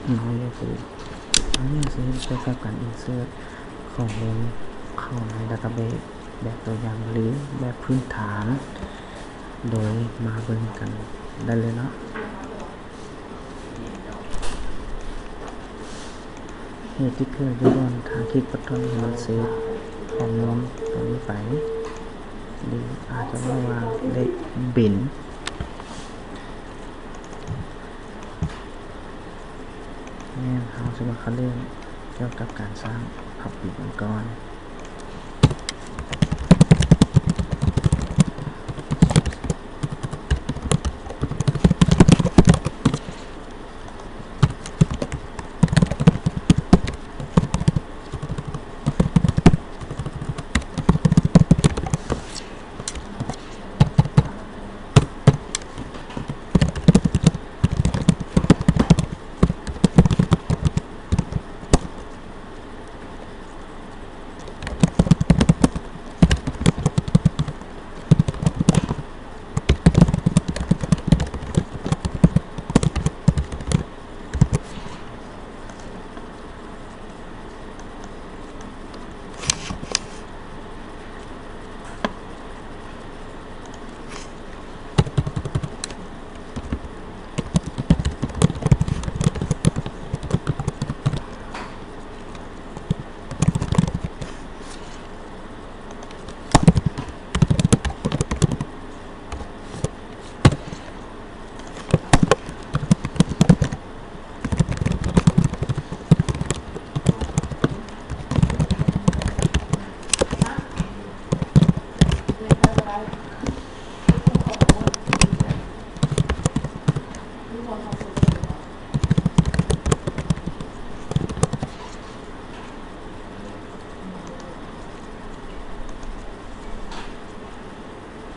ນ້ອຍເລີຍຄື ອັນນີ້ຊິເຮັດກ່ຽວກັບການ insert ຂໍ້ມູນເຂົ້າໃນ database ແບບຕົວຢ່າງ ຫຼື ແບບພື້ນຖານ ໂດຍມາເບິ່ງກັນໄດ້ເລີຍເນາະ. ເຮັດຕິກເກີຢູ່ບ່ອນ ຖ້າຄລິກບັດທອນໃຫ້ມັນເຊບຂໍ້ມູນຕົວນີ້ໄປ ຫຼື ອາດຈະເວົ້າວ່າເລກບິນ. ແມ່ນ ເຮົາຊິມາເຂົ້າເລື່ອງກ່ຽວກັບການສ້າງ Public ມັນກ່ອນ.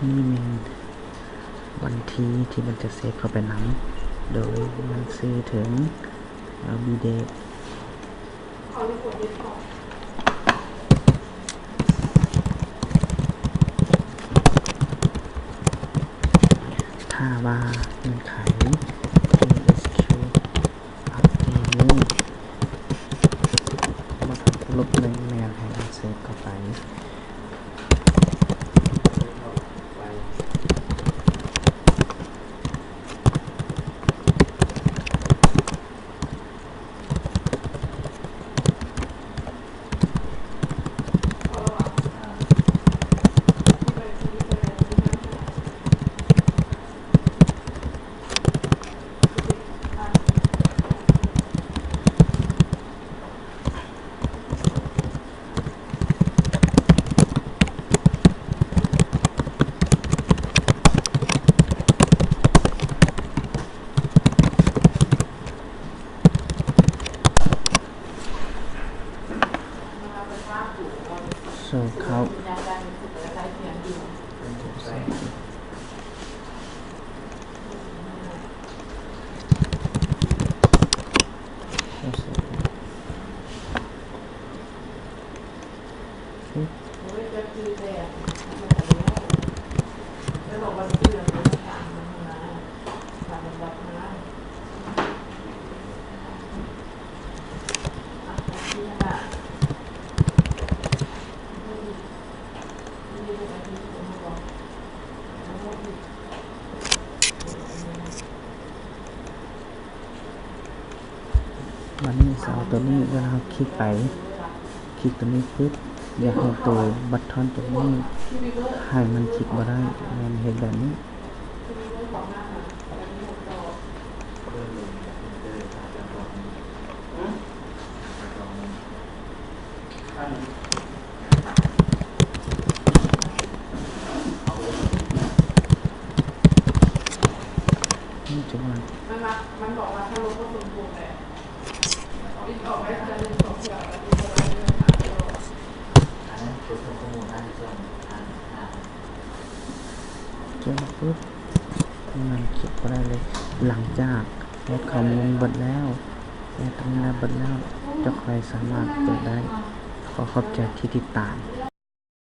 ນີ້ແມ່ນວັນທີທີ່ມັນຈະເຊບເຂົ້າໄປນຳ ໂດຍມັນຊື່ເຖິງ ເອີ ບີເດດ. ຖ້າວ່າເງື່ອນໄຂ ເອສຄິວ ອັບເດດນີ້ບໍ່ຖືກລົບເລີຍ ແມ່ນໃຫ້ເຮົາເຊບເຂົ້າໄປ. ໂຊເຂົ້າ ບັດນີ້ຊິເອົາໂຕນີ້ ເວລາເຮົາຄລິກໄປ ຄລິກໂຕນີ້ປຶບ ຢາກໃຫ້ໂຕບັດທອນໂຕນີ້ ໃຫ້ມັນຄລິກບໍ່ໄດ້ ແມ່ນເຮັດແບບນີ້. ນີ້ຈະວ່າ ມັນວ່າ ມັນບອກວ່າຖ້າລົບບໍ່ສົມຜົນແຫຼະ ບິດອອກໄດ້ເທື່ອໜຶ່ງສອງເທື່ອ ແລ້ວບິດບໍ່ໄດ້ເທື່ອສາມເທື່ອ. ອັນນັ້ນຄືຂໍ້ມູນໜ້າຈະເຊື່ອມ ອ່າ ອ່າ ແຈ້ງປຶບ ມັນຄລິກບໍ່ໄດ້ເລີຍ. ຫຼັງຈາກແອດຂໍ້ມູນເບິດແລ້ວ ແອດຕົງນີ້ເບິດແລ້ວ ຈະຄ່ອຍສາມາດເປີດໄດ້. ຂໍຂອບໃຈທີ່ຕິດຕາມ.